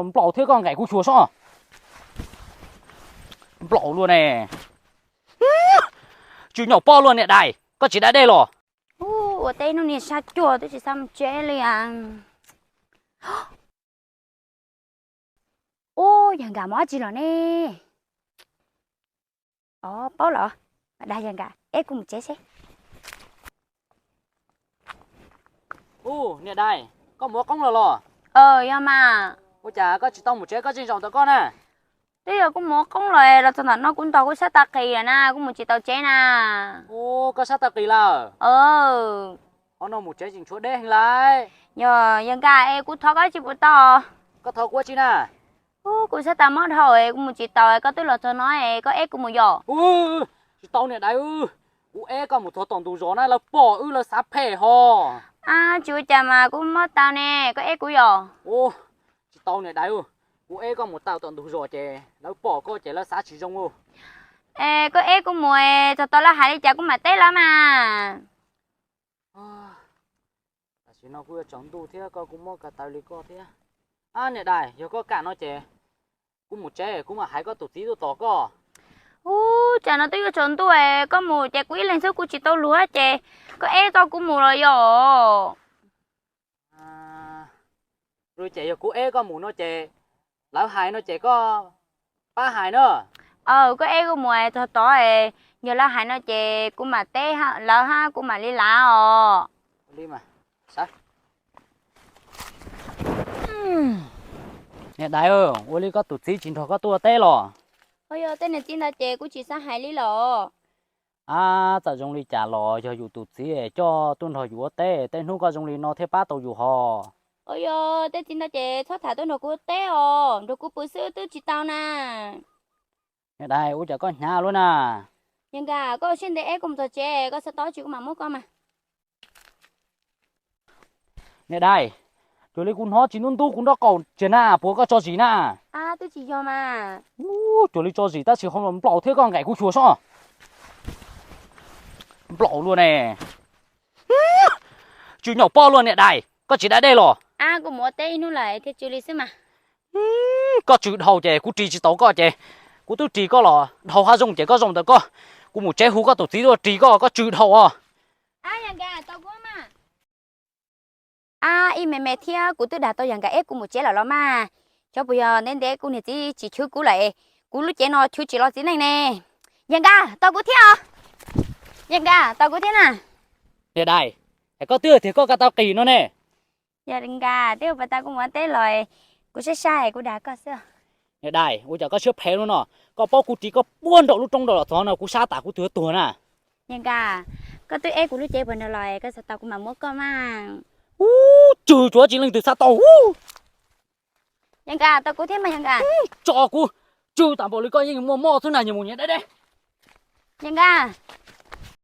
Nplaum thiab koj nqaim kuv xyuas sob. Nplaum luaj ne. Tsw nyom poj luaj niam dais, koj tsis da dej los? Ua teb hnub niag sab cuag twb tsis xav mus tsev li as. Ub, yawg Nkaj mus dab tsi los ne? Ov, paub los. Dag yawg Nkaj eb kuv mus tsev seb. Ub, niam dais, koj mus ua qoob los los? Yog mas. Ua cas koj tsis tau mus tsev koj tseem zaum ntawm koj na? Twb yog kuv mus ua qoob los los txog ntawm no kuv ntog kuv sab tag qis lawm na, kuv mus tsis tau tsev na. Ub, koj sab tag qis lawm? Qhov no mus tsev tseem tshuav deb heev lawm. Yog yawg Nkaj es kuv thov koj tsis puas tau? Koj thov kuv ua tsi na? Ub, kuv sab tag mob dhau es kuv mus tsis tau, koj twb los txog no es koj eb kuv mus yom? Tsis tau niam dais, kuv eb koj mus txog tom ntug zos na lawv pom wb lawv xav phem ho. Tsis ua cas mas kuv mob tau ne, koj eb kuv yom? Tsis tau niam dais, kuv eb koj mus tau tom ntug zos ces lawv pom koj ces lawv xav tsis zoo. Es koj eb kuv mus, txog tau lawv hais li cas kuv mam teb lawv mas. Tam sim no kuj yuav tsaus ntuj thiab koj kuj mob ko taw li koj thiab. Ab niam dais, yog koj kam no ces kuv mus tsev kuv mam hais koj tus txiv tuaj tos koj. Ub, tsam no twb yuav tsaus ntuj, koj mus ces kuv ib leeg xwb kuv tsis tau luag ces koj eb tau kuv mus los yom? Ces yog kuv eb koj mus no ces lawv hais no ces koj pab hais na. Aw, koj eb kuv mus txog tod, yog lawv hais no ces kuv mam teb lawv hab kuv mam li lav os. Niam dais, ua li koj tus txiv tsis nrog koj tuaj teb los? Yog tej niag txiv ntawd ces kuv tsis xav hais li los. Ab, txawm zoo li cas los yog yus tus txiv coj tuaj nrog yus ua teb, tej hnub koj zoo li no thiaj pab tau yus hos. Yog tej txiv ntawd ces txhob tham tuaj nrog kuv ua teb os, nrog kuv pw xwb twb tsis tau na. Niam dais, ua cas koj hnyav luaj na? Yawg Nkaj, koj ua siab ntev eb kuv mus txog tsev, koj xav tau dab tsi kuv mam muab koj mas. Niam dais, cuag li kuv hnov tsis ntub ntub kuv nraub qaum tsis na, puas koj tso zis na? Twb tsis yog mas. Cuag li tso zis tab sis ho nplaum thiab koj nqaim kuv xyuas sob. Nplaum luaj ne. Tsw nyom poj luaj niam dais, koj tsis da dej los? Kuv mus ua teb ib hnub lawm thiaj tsw li xwb mas. Koj tsw dhau ces kuv ris tsis tau koj ces kuv twb ris koj los dhau hab zoo ces koj zoo ntawm koj. Kuv mus tsev hu koj tus txiv tuaj ris koj, koj tsw dhau os. Ab, ib me me thiab kuv twb dag tau yawg Nkaj eb kuv mus tsev lawm los mas. Xyov puas yog ntev ntev kuv niag txiv tsis chwv kuv lawm, kuv lub cev no chwv tsis los txiv neej ne. Yawg Nkaj, tos kuv thiab os. Yawg Nkaj, tos kuv thiab na. Niam dais, es koj twb tias koj ko taw qis no ne. Yawg Nkaj, twb ua pas tas kuv mus ua teb los, kuv saib saib kuv dag koj xwb. Niam dais, ua cas koj siab phem luaj no? Koj paub kuv ris koj puag nraum lub roob nraum los txog no kuv sab tas kuv twb tuag na. Yawg Nkaj, koj twb eb kuv lub cev puag nraud los, koj xav tau kuv mam muab koj mas. Ub, tsw tsuav tsis leej twg xav tau ub. Yawg Nkaj, tos kuv thiab mas yawg Nkaj. Tso kuv, tsw tas npaum li koj yeej muaj mob xwb na, nyias mus nyias deb deb. Yawg Nkaj,